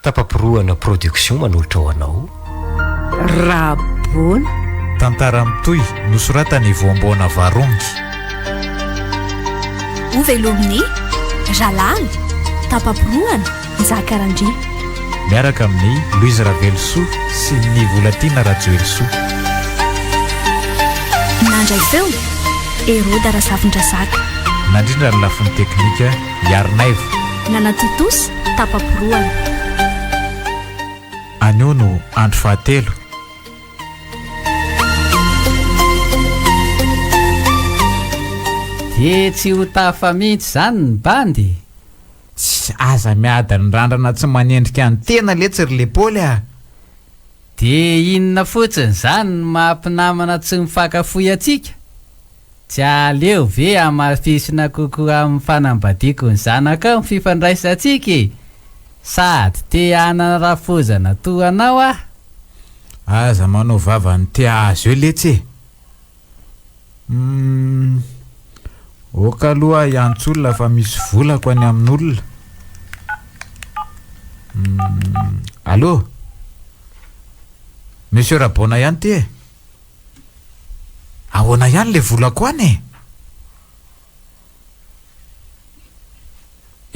Tapa-porohana production manolotra ho anao. Rabona. Tantara mitohy nosoratan'i Voamboana Varongy. Ho velomin'i Ralala, Tapa-porohana, Njaka Randria. Miaraka amin'i Louise Ravelosoa sy Ny Volatiana Rajoelisoa. Nandray feo, Heroda Razafindrazaka. Nandrindra ny lafiny teknika, Iarinaivo. Nanatontosa, Tapa-porohana. Anio no andro fahatelo. Dia tsy ho tafa mihitsy izany ny bandy? Tss, aza miady ny randrana tsy manendrika ny tena letsy ry lepaoly a! Dia inona fotsiny izany no maha mpinamana tsy mifankafoy antsika? Tsy aleo ve hamafisina kokoa amin'ny fanambadiako ny zanakao ny fifandraisantsika e? Sady te hanana rafozana toa anao aho. Aza manao vava ny te hahazo eo letsy e! Humm, ok aloha hiantso olona fa misy volako any amin'olona. Humm, allo? Monsieur Rabona ihany ity e? Ahoana ihany le volako any e?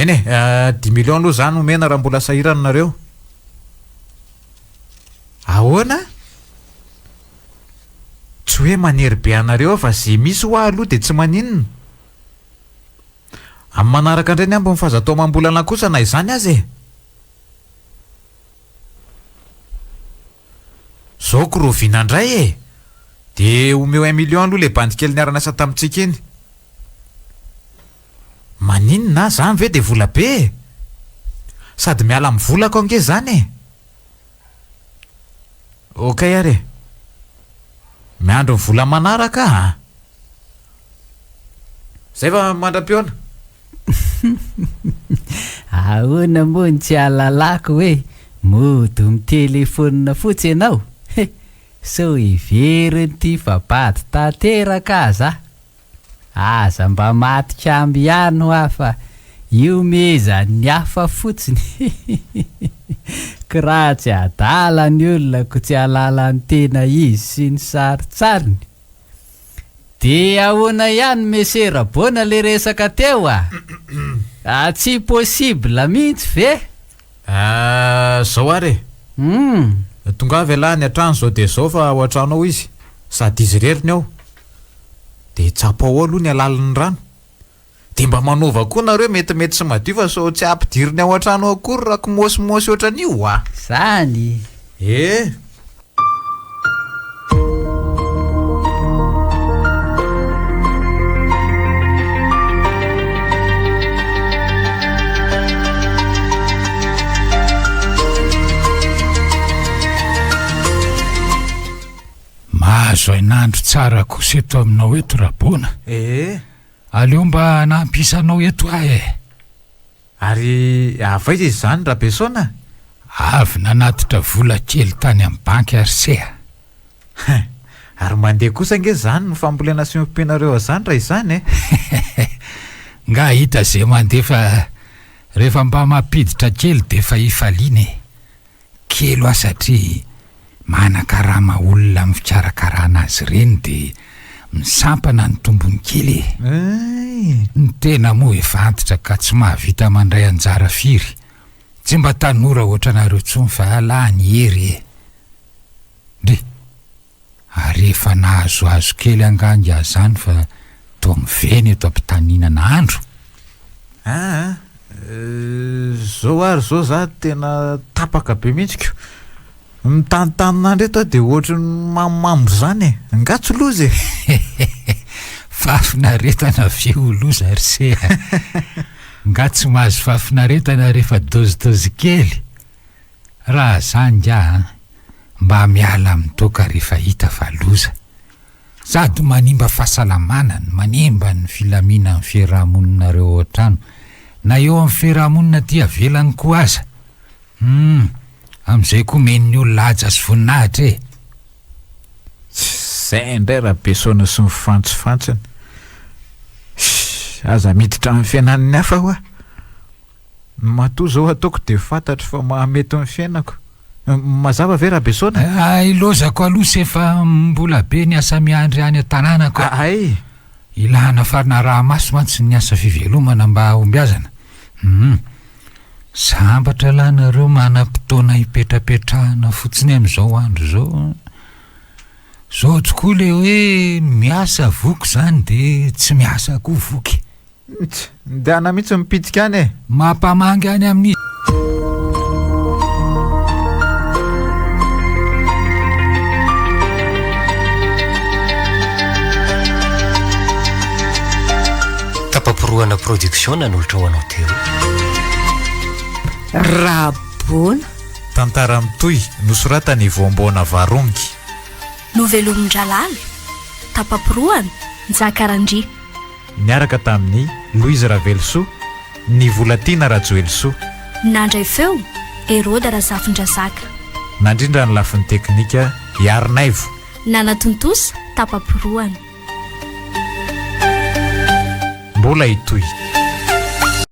Eny e, dix millions aloha zany omena raha mbola sahirana nareo. Ahoana? Tsy hoe manery be anareo aho fa ze misy hoa aloha dia tsy maninona. Amin'ny manaraka indray ny ambiny fa aza atao amam-bolana kosa na izany aza e! Zao ko rahoviana indray e! Dia omeo un million aloha ilay bandy kely niara-niasa tamintsika iny. Maninona a? Zany ve dia vola be e? Sady miala amin'ny volako ange zany e! Ok ary e! Miandry ny vola manaraka aho a! Zay fa mandra-pihaona. Ahoana moa no tsy ahalalako hoe mody mitelefaonina fotsy ianao? He! Sao heverin'ity fa bado tanteraka aza aho. Aza mba maty kambo ihany hoa fa ihomehezan'ny hafa fotsiny. Ko raha tsy adala ny olona ko tsy hahalala ny tena izy sy ny sarintsariny. De ahoana ihany Monsieur Rabona le resaka teo a? Ah tsy possible mihitsy ve? Ah zao ary e! Hum. Tongava ialahy any an-trano zao dia zao fa ao an-trano ao izy, sady izy irery ny ao. Dia tsapao ao aloha ny halalin'ny rano. Dia mba manaova koa nareo metimety sy madio fa sao tsy ampidiriny ao an-trano ao akory raha kimosimosy ohatran'io a! Zany! Eh! Mahazo hainandro tsara kosa eto aminao eto Rabona. Eh! Aleo mba hanampy isa anao eto aho e! Ary avy aiza izany Rabeson a? Avy nanatitra vola kely tany amin'ny banky ary se a! Hein! Ary mandeha kosa ange izany ny fambolena sy ompianareo azany raha izany e! Nga hita ze mandeha fa rehefa mba mampiditra kely dia efa ifaliana e! Kely hoa satria manakarama olona amin'ny fikarakarana azy ireny dia misampana ny tombony kely e! Ny tena moa efa antitra ka tsy mahavita mandray anjara firy, tsy mba tanora ohatranareo intsony fa lany hery e! Ndry! Ary efa nahazoazo kely angaha ingahy zany fa toa mivena eto ampitaninana andro? Aa zao ary zao za tena tapaka be mihitsy ko! Mitanitaninandro eto aho de ohatry ny mamomamo zany e! Nga tsy loza e! Fahafinaretana ve ho loza ry se a! Nga tsy mahazo fahafinaretana rehefa dôzidôzy kely? Raha za ingahy an, mba miala amin'ny toaka rehefa hita fa loza. Sady manimba fahasalamana no manimba ny filaminan'ny fiarahamoninareo ao an-trano, na eo amin'ny fiarahamonina aty avelany koa aza. Humm, amin'izay koa omen'ny olona haja sy voninahitra e! Zay indray Rabesaona sy ny fantsifantsiny. Shh, aza miditra amin'ny fiainan'ny hafa hoa. Matoa izao ataoko dia fantatro fa mahamety ny fiainako. Mazava ve Rabesoana? Hay lozako aloha se fa mbola be ny asa miandry any an-tanàna ko. Hay! Ilana fanaraha-maso mantsy ny asa fivelomana mba hahombiazana. Hum. Sambatra lahy nareo manam-potoana hipetrapetrahana fotsiny amin'izao andro izao. Zao tokoa le hoe miasa voky zany de tsy miasa koa voky. Tch! Ndana mihitsy mipitika any e! Mampamangy any amin'ny. Tapa-porohana production nanolotra ho anao teo. Rabona. Tantara mitohy nosoratan'i Voamboana Varongy. Novelomin-dRalala, tapa-porohana, Njaka Randria. Niaraka tamin'i Louise Ravelosoa, Ny Volatiana Rajoelisoa. Nandray feo, Heroda Razafindrazaka. Nandrindra ny lafiny teknika, Iarinaivo. Nanatontosa, tapa-porohana. Mbola hitohy.